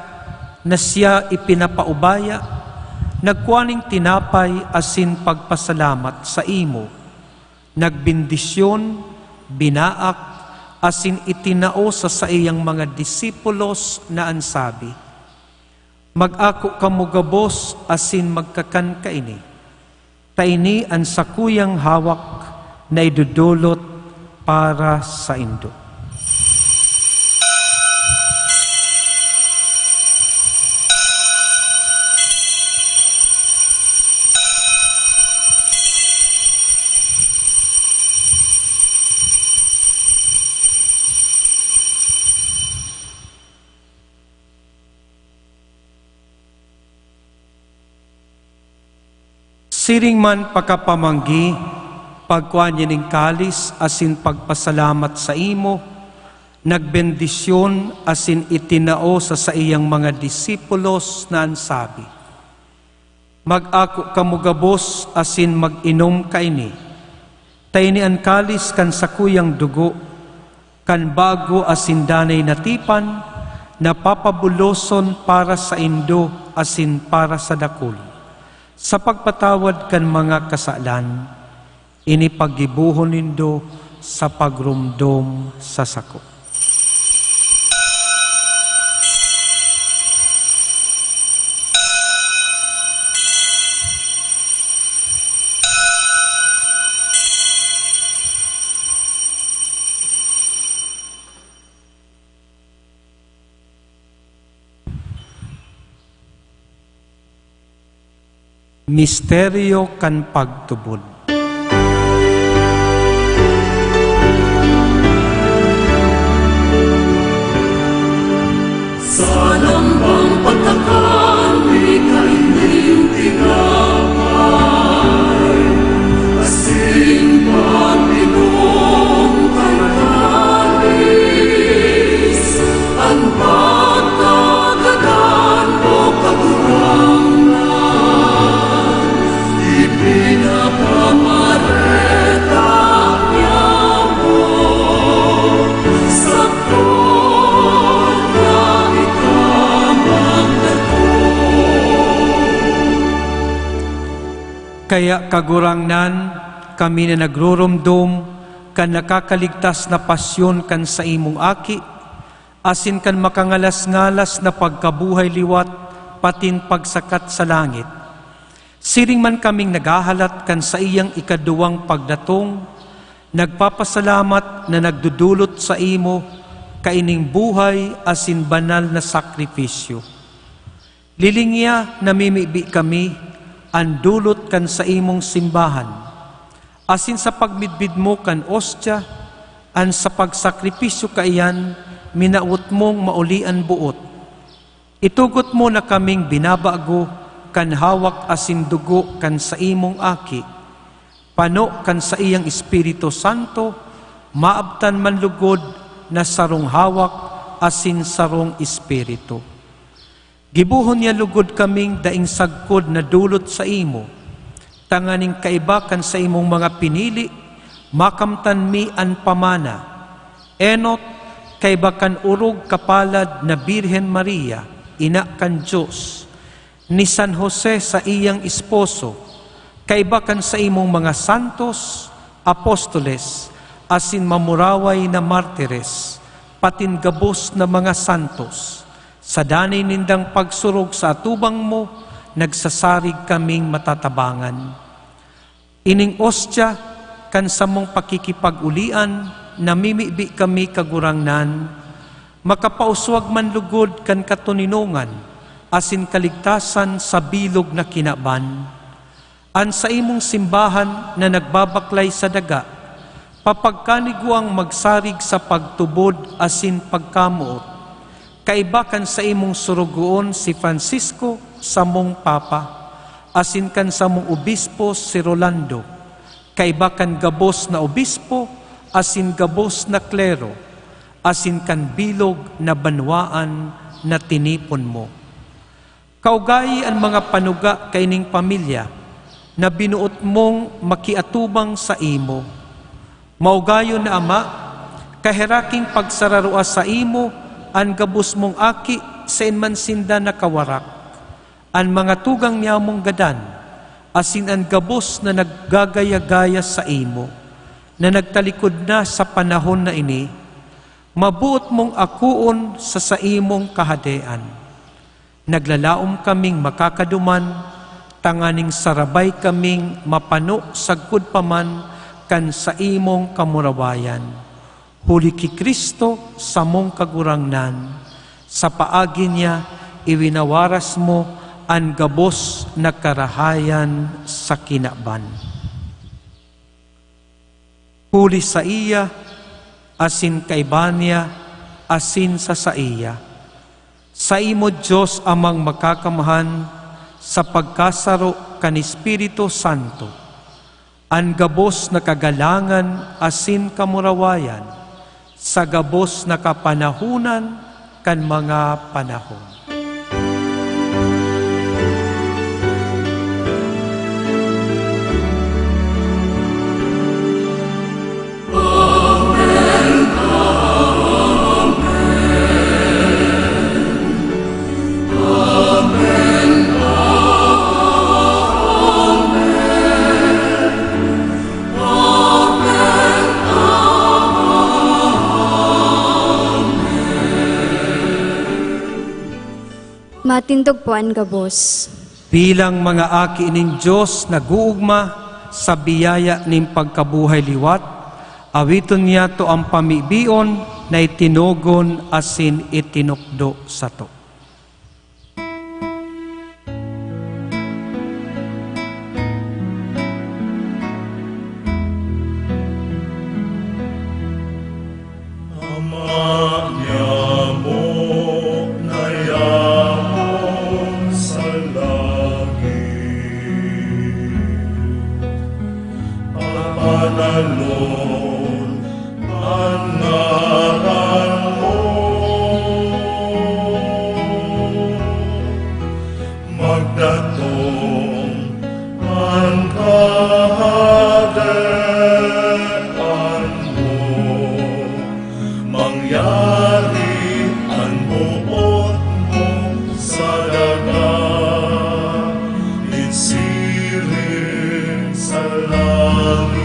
na siya ipinapaubaya, nagkua nin tinapay asin pagpasalamat saimo, nagbendisyon, binaak, asin itinao sa saiyang mga disipulos na an sabi, "Mag-ako kamo gabos asin magkakan kaini, ta ini an sakuyang hawak na idodolot para saindo." Siring man pakapamanggi, pagkua niya nin kalis asin pagpasalamat saimo, nagbendisyon asin itinao sa saiyang mga disipulos na an sabi, "Mag-ako kamo gabos asin mag-inom kaini. Ta ini an kalis kan sakuyang dugo, kan bago asin danay na tipan, na papabuloson para saindo asin para sa dakul, sa pagpatawad kan mga kasalan. Ini paggibohon nindo sa pagromdom sa sako." Misteryo kan pagtubod. Sa lambang pagkakan, ika ining tinapay, asin pag-inom kan kalis, an pagkagadan mo, Kagurangnan, ipinapamareta niamo sako na ika magdakop. Kaya, Kagurangnan, kami na nagruromdom kan nakakaligtas na pasyon kan saimong Aki, asin kan makangalas-ngalas na pagkabuhay liwat patin pagsakat sa langit. Siring man kaming naghahalat kan saiyang ikaduwang pagdatong, nagpapasalamat na nagdodolot saimo kaining buhay asin banal na sakripisyo. Lilingia namimibi kami an dolot kan saimong simbahan, asin sa pagmidbid mo kan ostya, an sa pagsakripisyo kaiyan minawot mong mauli an boot. Itugot mo na kaming binabago kan hawak asin dugo kan saimong Aki. Pano kan saiyang Espiritu Santo, maabtan man lugod na sarong hawak asin sarong Espiritu. Gibohon niya lugod kaming daing sagkod na dolot saimo, tanganing kaiba kan saimong mga pinili, makamtan mi an pamana. Enot, kaiba kan orog kapalad na Birhen Maria, Ina kan Dios, ni San Jose saiyang esposo, kaiba kan saimong mga santos, apostoles, asin mamuraway na martires, patin gabos na mga santos, sa danay nindang pagsurog sa atubang mo, nagsasarig kaming matatabangan. Ining ostya kan samong pakikipag-olian, namimibi kami, Kagurangnan, makapauswag man lugod kan katoninongan asin kaligtasan sa bilog na kinaban. An saimong simbahan na nagbabaklay sa daga, papagkaniguang magsarig sa pagtubod asin pagkamoot, kaiba kan saimong sorogoon si Francisco, samong Papa, asin kan samong obispo si Rolando, kaiba kan gabos na obispo asin gabos na klero, asin kan bilog na banwaan na tinipon mo. Kaugayi an mga panuga kaining pamilya na binoot mong makiatubang saimo. Maugayon na Ama, kaheraking pagsararua saimo an gabos mong aki saen man sinda nakawarak, an mga tugang niyamong gadan, asin an gabos na naggagaya-gaya saimo, na nagtalikod na sa panahon na ini, maboot mong akoon sa saimong kahadean. Naglalaom kaming makakaduman, tanganing sarabay kaming mapano sagkod pa man kan saimong kamurawayan. Huli ki Cristo, samong Kagurangnan, sa paagi niya iwinawaras mo an gabos na karahayan sa kinaban. Huli saiya, asin kaiba niya, asin sa saiya, saimo, Dios Amang Makakamhan, sa pagkasaro kan Espiritu Santo, an gabos na kagalangan asin kamurawayan sa gabos na kapanahonan kan mga panahon. Matindog po an gabos. Bilang mga aki nin Dios, nag-oogma sa biyaya nin pagkabuhay liwat, awiton niyato an pamibion na itinogon asin itinukdo sato. Ama niamo na yaon sa langit, pabanalon an ngaran mo. Magdatong an kahadean mo. Mangyari an boot mo sa daga, nin siring sa langit.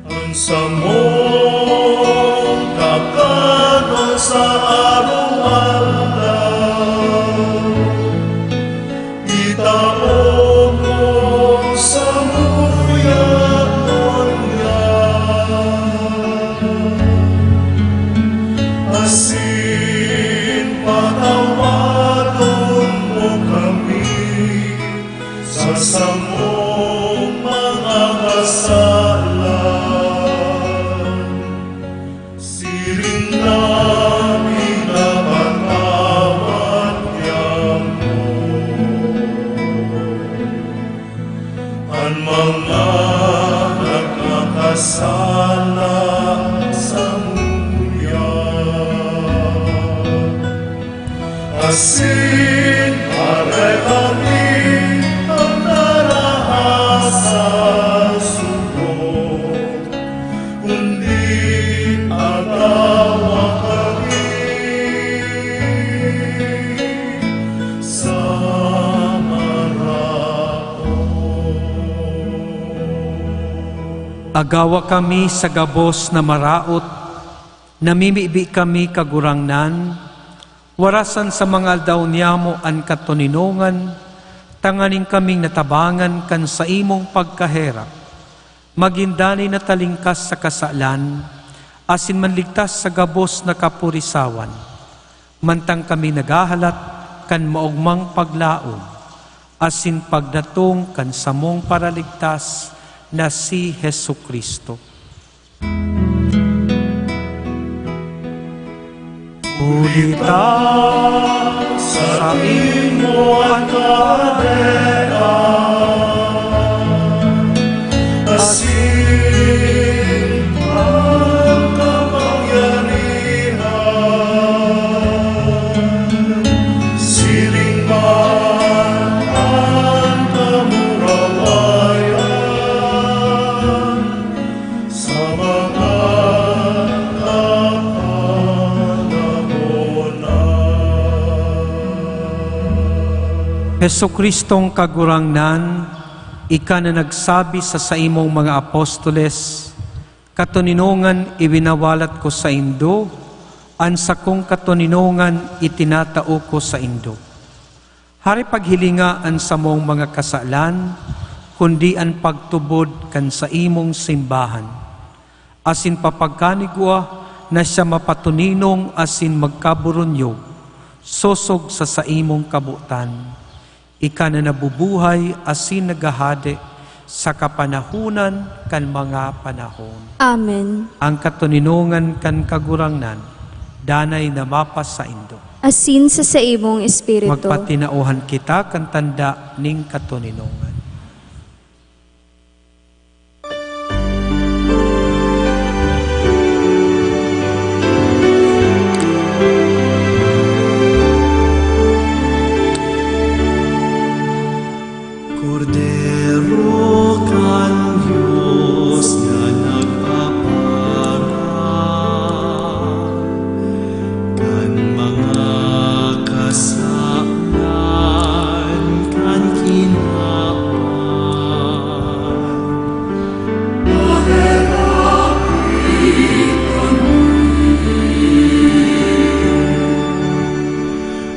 An samong kakanon sa araw-araw, itao mo samuya ngunyan, asin patawadon mo kami sa samong mga kasalan, siring na pinapatawad niamo an mga nagkakasala samuya. Asin pareho mi an narahas sa sugot, kundi agawa kami Magawa kami sa gabos na maraot, namimibi kami, Kagurangnan, warasan sa mga aldaw niyamo an katoninongan, tanganing kaming natabangan kan saimong pagkaherak, magin danay na talingkas sa kasalan, asin manligtas sa gabos na kapurisawan, mantang kami naghahalat kan maogmang paglaom asin pagdatong kan samong Paraligtas na si Jesu-Cristo. Huli ta saimo an kahadean, asin an kapangyarihan, siring man an kamurawayan sa mga kapanahonan. Jesu-Cristong Kagurangnan, ika na nagsabi sa saimong mga apostoles, "Katoninongan iwinawalat ko saindo, an sakong katoninongan itinatao ko saindo." Hare paghilinga an samong mga kasalan, kundi an pagtubod kan saimong simbahan, asin papagkanigwa na siya mapatoninong asin magkaburunyog, sosog sa saimong kabotan. Ika na nabubuhay asin naghahade sa kapanahonan kan mga panahon. Amen. Ang katoninongan kan Kagurangnan danay na mapasaindo. Asin sa saimong espiritu. Magpatinauhan kita kan tanda ning katoninongan. Kordero kan Dios na nagpapara kan mga kasalan kan kinaban.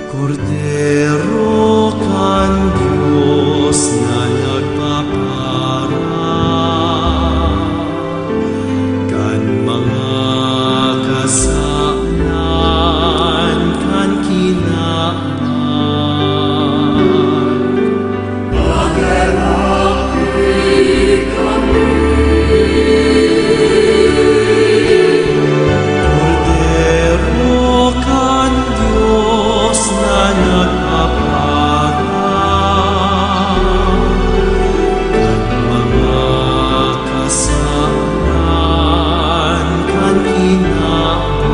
Kordero kan Dios na nagpapara kan mga kasalan kan kinaban. Kordero kan Dios na nagpapara kan mga kasalan kan kinaban.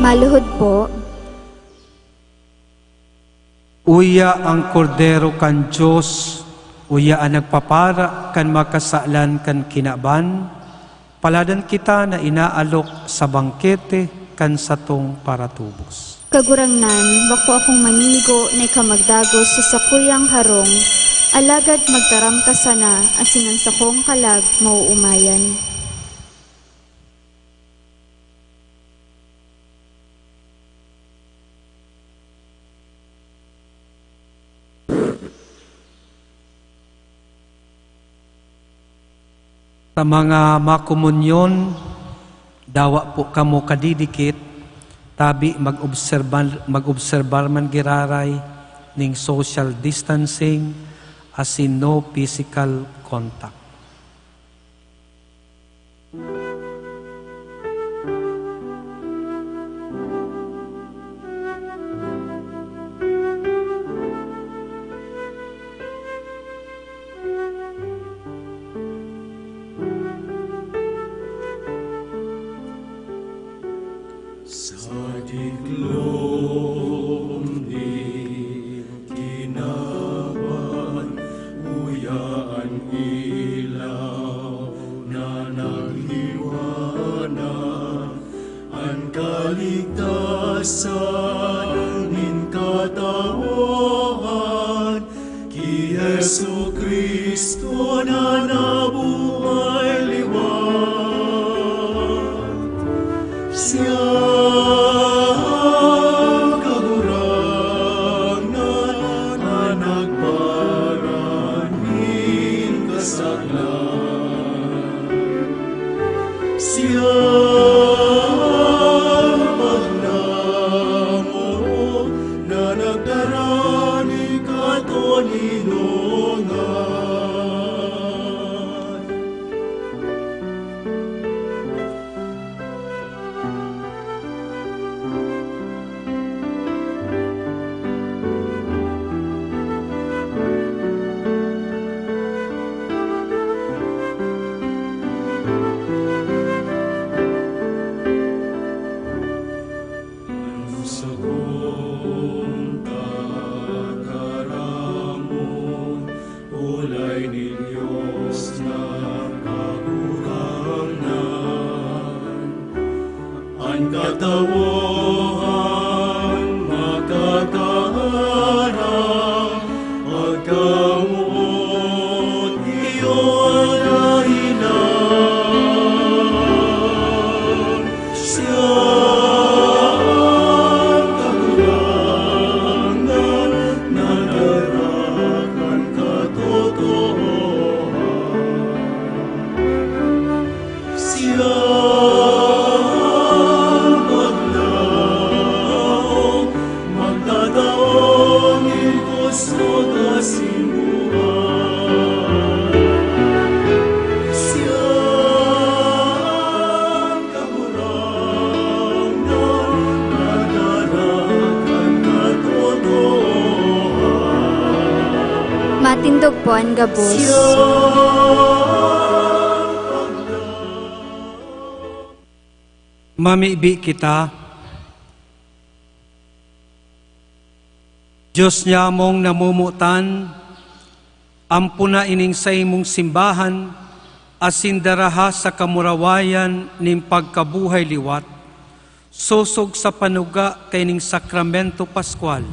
Maluhod po. Uya an Kordero kan Dios, uya an nagpapara kan mga kasalan kan kinaban. Paladan kita na inaalok sa bangkete kan satong paratubos. Kagurangnan, bako akong maninigo na ika magdagos sa sakuyang harong, alagad magtaram ka sana, asin an sakong kalag maoomayan. Sa mga makomunyon, dawa po kamo kadidikit, tabi mag-obserbar, mag-obserbar man giraray ning social distancing asin no physical contact. Sa diklom nin kinaban, uya an ila Kaligtasan nin katawhan, ki Jesu-Cristo na nabuhay liwat. Siya an Kagurangnan na nagparan nin kasalan. Siya an paglaom na nagdara nin katoninongan. An sakong tataramon, olay nin Dios na Kagurangnan. An katawhan makakaaram, pagkamoot iyo an dahilan. Siya an Kagurangnan na nagdara kan katotoohan. Siya an paglaom, magtatao nin kusog asin buhay. Siya an Kagurangnan na nagdara kan katotoohan. Matindog po an gabos. Siya Mamibi kita. Dios nyamong namomotan, ampona ining saimong simbahan asin daraha sa kamurawayan nin pagkabuhay liwat, sosog sa panuga kaining Sakramento Pascual.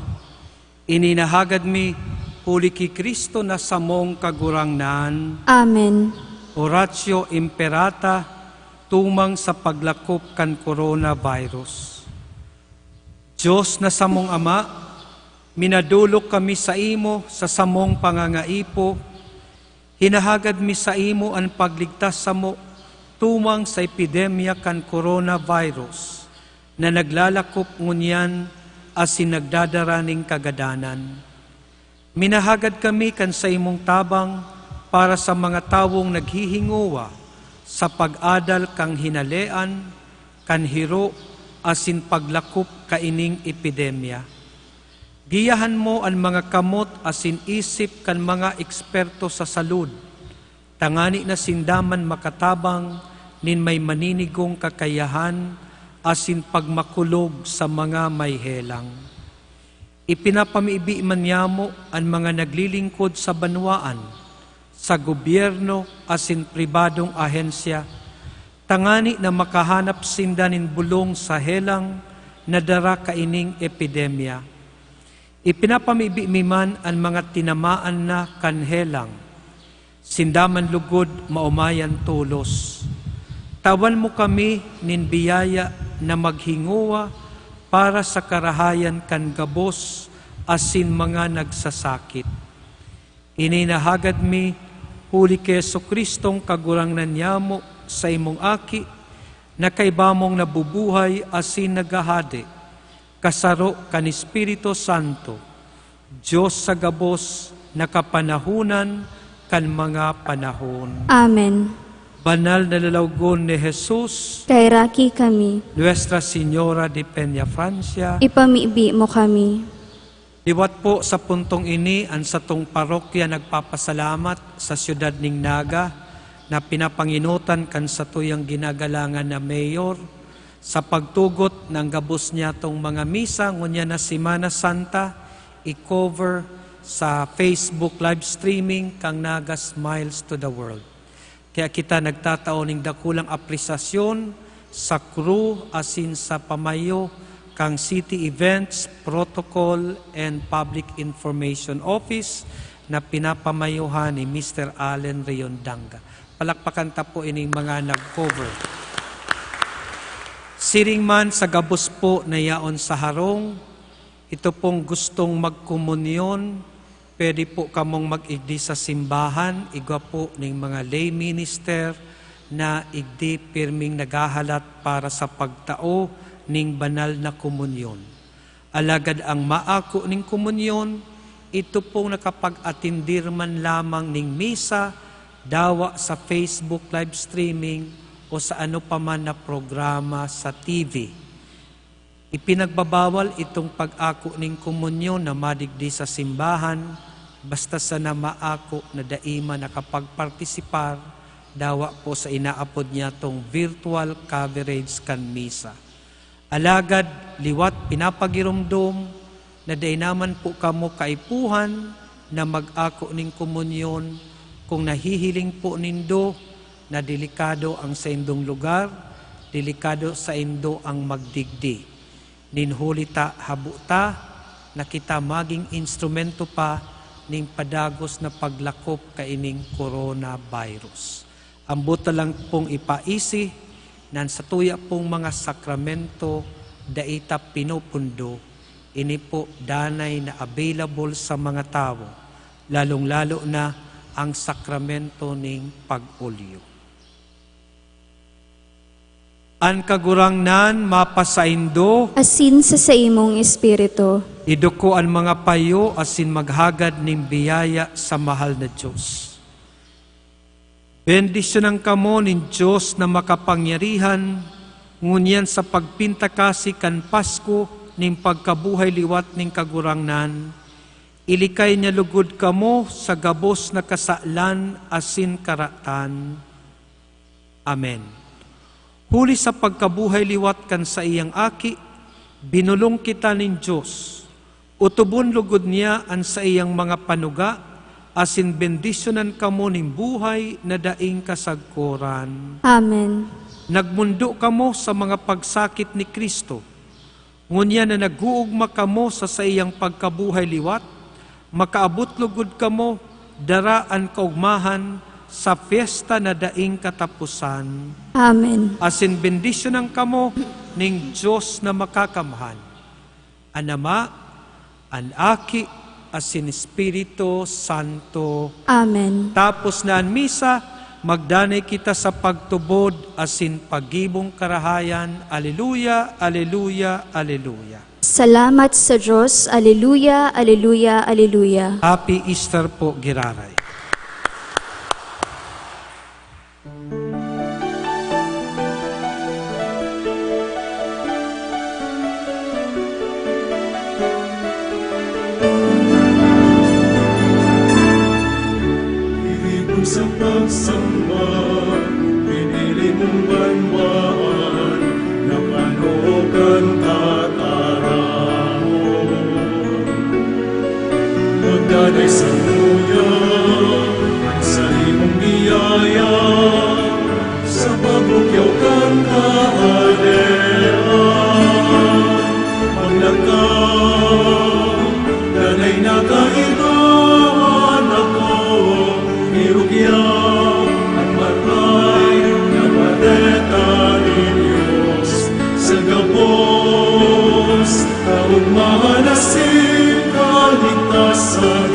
Ini nahagad mi huli ki Cristo na samong Kagurangnan. Amen. Oratio Imperata, tumang sa paglakop kan coronavirus. Dios na samong Ama, minadolok kami saimo sa samong pangangaipo. Hinahagad mi saimo an pagligtas samo tumang sa epidemya kan coronavirus na naglalakop ngunyan asin nagdadara nin kagadanan. Minahagad kami kan saimong tabang para sa mga tawong naghihingowa sa pag-adal kan hinalean, kan hiro, asin paglakop kaining epidemya. Giyahan mo an mga kamot asin isip kan mga eksperto sa salud, tangani na sinda man makatabang nin may maninigong kakayahan asin pagmakulog sa mga may helang. Ipinapamibi man nyamo an mga naglilingkod sa banwaan, sa gobyerno asin pribadong ahensya, tangani na makahanap sinda nin bolong sa helang na dara kaining epidemya. Ipinapamibi mi man an mga tinamaan na kan helang. Sinda man lugod maomayan tolos. Tawan mo kami nin biyaya na maghingowa para sa karahayan kan gabos asin mga nagsasakit. Ini nahagad mi huli ki Jesu-Cristong Kagurangnan nyamo, saimong Aki, na kaiba mong nabubuhay asin naghahade, kasaro kan Espiritu Santo, Dios sa gabos na kapanahonan kan mga panahon. Amen. Banal na Lalawgon ni Jesus, kairaki kami. Nuestra Señora de Peñafrancia, ipamibi mo kami. Liwat po sa puntong ini, an satong parokya nagpapasalamat sa siyudad nin Naga na pinapangenotan kan satuyang ginagalangan na mayor sa pagtugot kan gabos niyatong mga misa ngunyan na Semana Santa, i-cover sa Facebook live streaming kan Naga Smiles to the World. Kaya kita nagtatao nin dakulang apresasyon sa crew asin sa pamayo kan City Events, Protocol and Public Information Office na pinapamayohan ni Mister Allen Riondanga. Palakpakan ta po ining mga nag-cover. Siring man sa gabos po na yaon sa harong, ito pong gustong magkomunyon, pwede po kamong mag-igdi sa simbahan, igwa po ning mga lay minister na igdi pirming naghahalat para sa pagtao ning banal na komunyon. Alagad ang maako ning komunyon, ito pong nakapag-atindir man lamang ning misa, dawa sa Facebook live streaming o sa ano pa man na programa sa T V. Ipinagbabawal itong pag-ako ning komunyon na madigdi sa simbahan, basta sana maako na dai man nakapagpartisipar, dawa po sa inaapod niyatong virtual coverage kan misa. Alagad liwat pinapagiromdom na dai naman po kamo kaipuhan na mag-ako ning komunyon kung nahihiling po nindo na delikado ang saindong lugar, delikado saindo ang magdigdi. Nin huli ta, habo ta na kita magin instrumento pa nin padagos na paglakop kaining coronavirus. Ambot ta lang pong ipaisi na an satuya pong mga sakramento dai ta pinupundo, ini po danay na available sa mga tawo, lalong-lalo na ang sakramento ning pag-olyo. An Kagurangnan mapasaindo. Asin sa saimong espiritu. Iduko an mga payo asin maghagad nin biyaya sa mahal na Dios. Bendisyonan kamo nin Dios na makapangyarihan, ngunyan sa pagpintakasi kan Pasko nin pagkabuhay liwat nin Kagurangnan, ilikay niya lugod kamo sa gabos na kasalan asin karatan. Amen. Huli sa pagkabuhay liwat kan saiyang Aki, binolong kita nin Dios. Otobon lugod niya an saiyang mga panuga, asin bendisyonan kamo nin buhay na daing kasagkoran. Amen. Nagmondo kamo sa mga pagsakit ni Cristo. Ngunyan na nag-oogma kamo sa saiyang pagkabuhay liwat, makaabot lugod kamo dara an kaogmahan sa pyesta na daing kataposan. Amen. Asin bendisyonan kamo ning Dios na Makakamhan, an Ama, an Aki, asin Espiritu Santo. Amen. Tapos na an misa, magdanay kita sa pagtubod asin pagibong karahayan. Aleluya, aleluya, aleluya. Salamat sa Dios. Aleluya, aleluya, aleluya. Happy Easter po, giraray. Iribo sa pagsamba, pinili mong banwaan na panokan tataramon. Magdanay sa nguya an saimong biyaya, sa pagbugyaw kan Kahadian. Maglakad, danay na kaibahan ako, irugya an maray na bareta nin Dios. Sa gabos, kaogmahan asin kaligtasan,